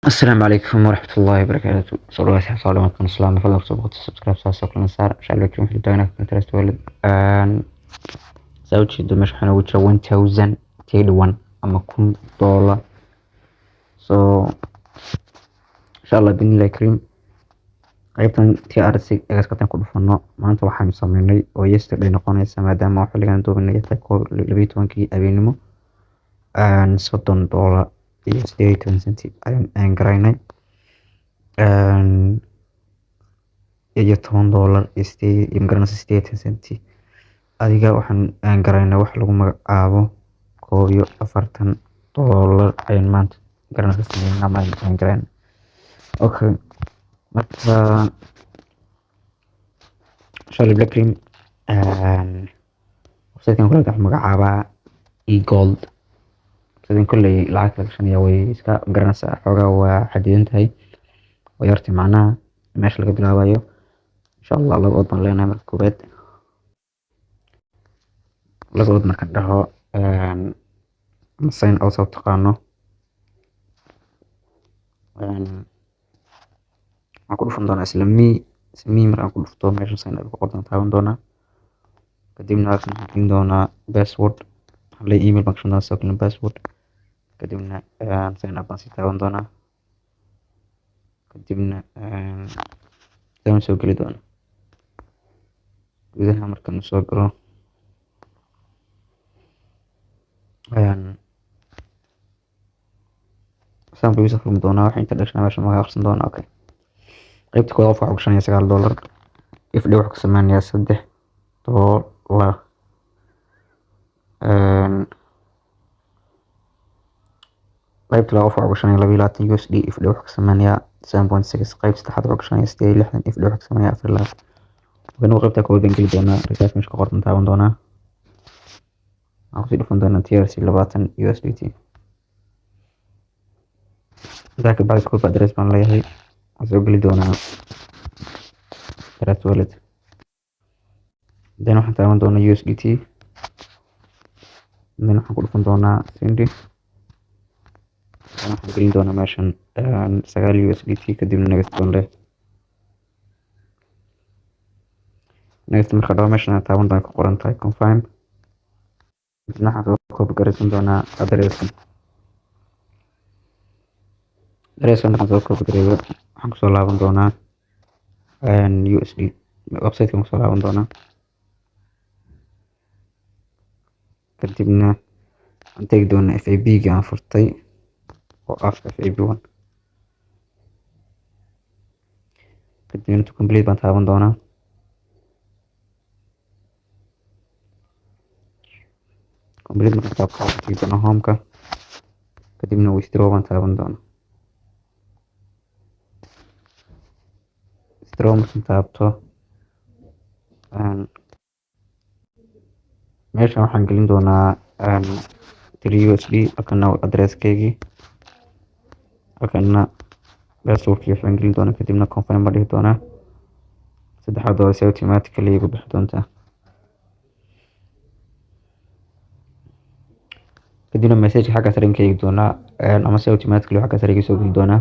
Asalaamu calaykum waraxmatullaahi wabarakaatu. Soo dhawaad asxaabta dhamaadkan islaam fadlan kusoo boqota subscribe saas oo kalena saar insha Allah. Waxaan taagnaa Trust Wallet saa ujeedo. Meesha waxaa noogu jira 1031 ama $1000. So insha Allah binillahi karim, qaybtan TRC egaskatan ku dhufano. Maanta waxaanu sameynay oo yesterday noqonaysa, maadaama xilligan duubinay tahay 12-kii habeenimo, $30.18 ayaan garaynay iyo $10 iyo sideed iyo magaranaysa 80 centi. Adiga waxaan garaynay wax lagu magacaabo $41 ayaan maanta garanaysa sameynay ama ayaan garaynay. Okay, marka insha Allah Black Cream website-kan kule waxaa magacaabaa eGold. Website-kan kolley lacagta la gashanaya way iska garanaysaa, xoogaa waa xadidan tahay, way yartay macnaha meesha laga bilaabayo. Insha Allah laba ood baan leenahay. Marka koowaad laba ood markaan dhaho ama sign out soo taqaano, waxaan ku dhufan doonaa isla me. Isla me markaan ku dhufto, meesha sign up ku qordan taaban doonaa. Kadibna halkan waxaan gelin doonaa password, waxaan leeyahay email baan gashan doonaa, sidoo kalena password. Kadibna sign up baan sii taaban doonaa. Kadibna sidaan soo geli doonaa gudaha. Markaan soo galo, saan buu iisoo furmi doonaa. Waxa inta dhashnaa meesha magaca akhrisan doonaa. Okay, qaybta koowaad qofka wuxuu gashanaya $9. Ifdhe wuxuu ka sameynayaa $3. Qaybta labaad qofka wuxuu gashanaya 22 USD, ifdhe wuxuu ka sameynayaa 7.6. Qaybta saddexaad wuxuu gashanaya 68, ifdhe wuxuu ka sameynayaa 24. Marka qaybta koowaad baan geli doonaa. Recharge meesha ku qordan taaban doonaa. Waxaan kusii dhufan doonaa TRC 20 USDT. Intaa ka bacdi copy address baan leeyahay. Waxaan soo geli doonaa Trust Wallet. Then waxaan taaban doonaa USDT. Then waxaan ku dhufan doonaa send. Then waxaan gelin doonaa meeshan 9 USDT. Kadibna next baan leeyahay. Next marka dhaho, meeshan aan taaban doonaa ku qoran tahay confirm. Kadibna waxaan soo copy garaysan doonaa address-kan. Address-kan markaan soo copy gareeyo, waxaan kusoo laaban doonaa USD website-kan kusoo laaban doonaa. Kadibna waxaan tegi doonaa FAB-ga aan furtay oo ah FAB 1. Kadibna to complete baan taaban doonaa. Complete markaan taabto, waxaan tegi doonaa home-ka. Kadibna withdraw baan taaban doonaa. Withdraw markaan taabto, meeshan waxaan gelin doonaa 3 USD. Halkana address-keygii, halkana password-kii waxaan gelin doonaa. Kadibna confirm baan dhihi doonaa. Saddexda dollar si automatically igu bixi doontaa. Kadibna message xagga sare ka eegi doonaa, ama si automatically xagga sare iga soo geli doonaa.